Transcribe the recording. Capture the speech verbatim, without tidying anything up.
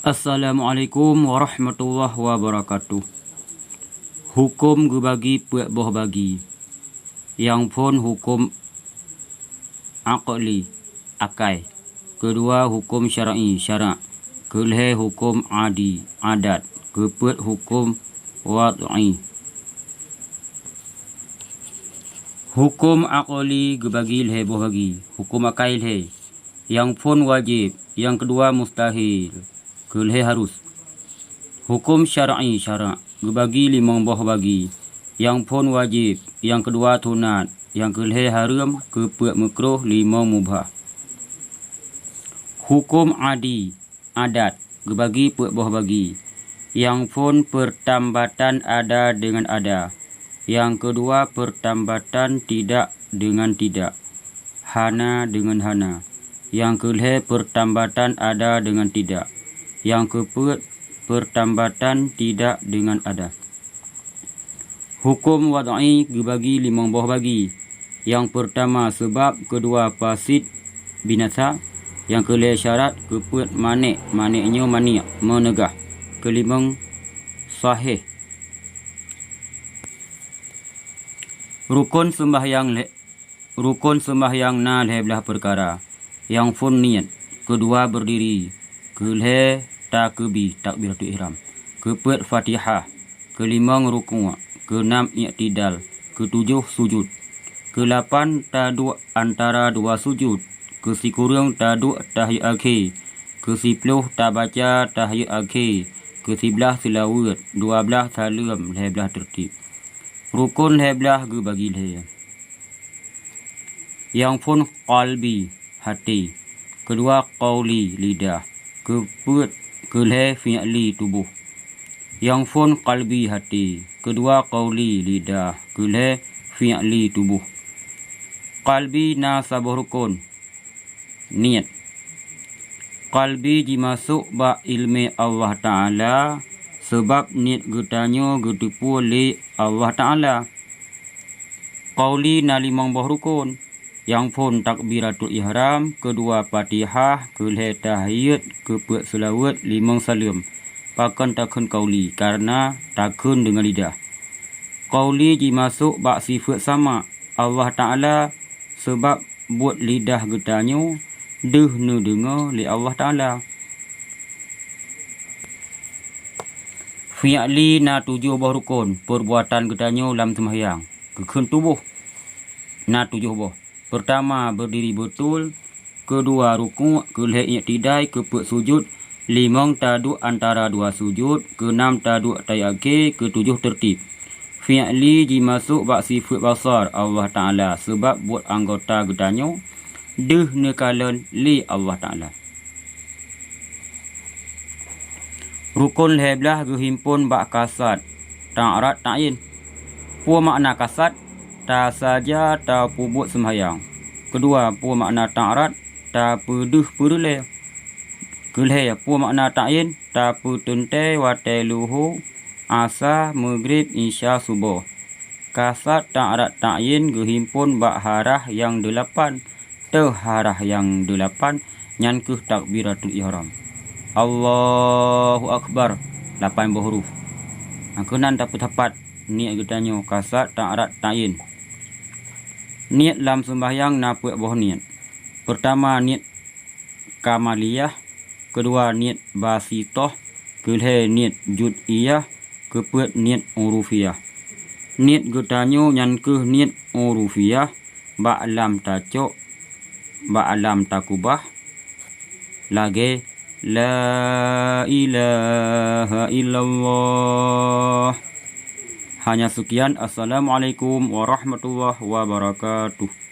Assalamualaikum warahmatullahi wabarakatuh. Huköm geubagi peuet boh bagi. Nyang phôn huköm aqli, akai. Keudua huköm syar'i, syarak. Keulhée huköm adi, adat. Keupeuet huköm wad'i. Huköm aqli geubagi lhée boh bagi. Huköm akai lhée. Nyang phôn wajéb, nyang keudua mustahil, keulhée harus. Huköm syar'i, syarak, geubagi limong boh bagi. Nyang phôn wajéb, nyang keudua sunat, nyang keulhée hareuem, keupeuet meukruh, limong mubah. Huköm adi, adat, geubagi peuet boh bagi. Nyang phôn peurtambatan ada deungon ada. Nyang keudua peurtambatan tidak deungon tidak. Hana deungon hana. Nyang keulhée peurtambatan ada deungon tidak. Nyang keupeuet peurtambatan tidak deungon ada. Huköm wad'i geubagi limong boh bagi. Nyang peurtama seubab, keudua fasid, binasa, nyang keulhée syarat, keupeuet mané', mané' nyoe maniek, meuneugah, keulimong sahih. Rukon seumbahyang lhée Rukon seumbahyang na lhée blaih peukara. Nyang phôn niet, keudua beurdiri, keulhée takeubi, takbiratul ihram, keupeuet Fatihah, keulimong rukuk, keunam iktidal, keutujoh sujud, keulapan taduek antara dua sujud, keusikureueng taduek tahiyat akhé, keusiploh tabaca tahiyat akhé, keusiblaih seulaweuet, dua blaih saleuem, lhée blaih teurtib. Rukon lhée blaih geubagi lhée. Nyang phôn qalbi, haté, keudua qauli, lidah, keupeuet, keulhée fi'li, tuboh. Nyang phôn qalbi, haté, keudua qauli, lidah, keulhée fi'li, tuboh. Qalbi na saboh rukon, niet. Qalbi jimasôk bak iéleumé Allah Ta'ala, seubab niet geutanyoe geuteupeue lé Allah Ta'ala. Qauli na limong boh rukon, nyang phôn takbiratul ihram, keudua Fatihah, keulhée tahiyat, keupeuet seulaweuet, limong saleuem. Pakon takheun qauli? Kareuna takheun deungon lidah. Qauli jimasôk bak sifeuet sama Allah Ta'ala, seubab buet lidah geutanyoe deuh neudeungoe lé Allah Ta'ala. Fi'li na tujoh boh rukon peurbuatan geutanyoe lam seumbahyang. Geukheun tuboh na tujoh boh. Peurtama, beurdiri beutôi, keudua, rukuk, keulhée iktidai, keupeuet sujud, limong, taduek antara dua sujud, keunam, taduek tahiyat akhé, keutujoh, teurtib. Fi'li jimasôk bak sifeuet basar Allah Ta'ala, seubab buet anggota geutanyoe deuh neukalon lé Allah Ta'ala. Rukon lhée blaih geuhimpon bak kasad, ta'rat, ta'yin. Peue makna kasad? Tasaja tapeubuet seumbahyang. Keudua, peue makna ta'rat? Tapeudeuh peureulée. Keulhée, peue makna ta'yin? Tapeuteuntée watée luho, asa, meugrib, isya, suboh. Kasad, ta'rat, ta'yin geuhimpon bak harah nyang deulapan. Teuh harah nyang deulapan, nyan kheueh takbiratul ihram. Allahu Akbar, lapan boh huruf. Nyang keunan tapeusapat niet geutanyoe, kasad, ta'rat, ta'yin. Niet lam seumbahyang na peuet boh niet. Peurtama, niet kamaliyah, keudua niet basitoh, keulhée niet juz'iyah, keupeuet niet urufiyah. Niet geutanyoe nyan kheueh niet urufiyah, bak lam tacok, bak lam takubah, lagée, "La ilaha illallah." Hanya sekian. Assalamualaikum warahmatullahi wabarakatuh.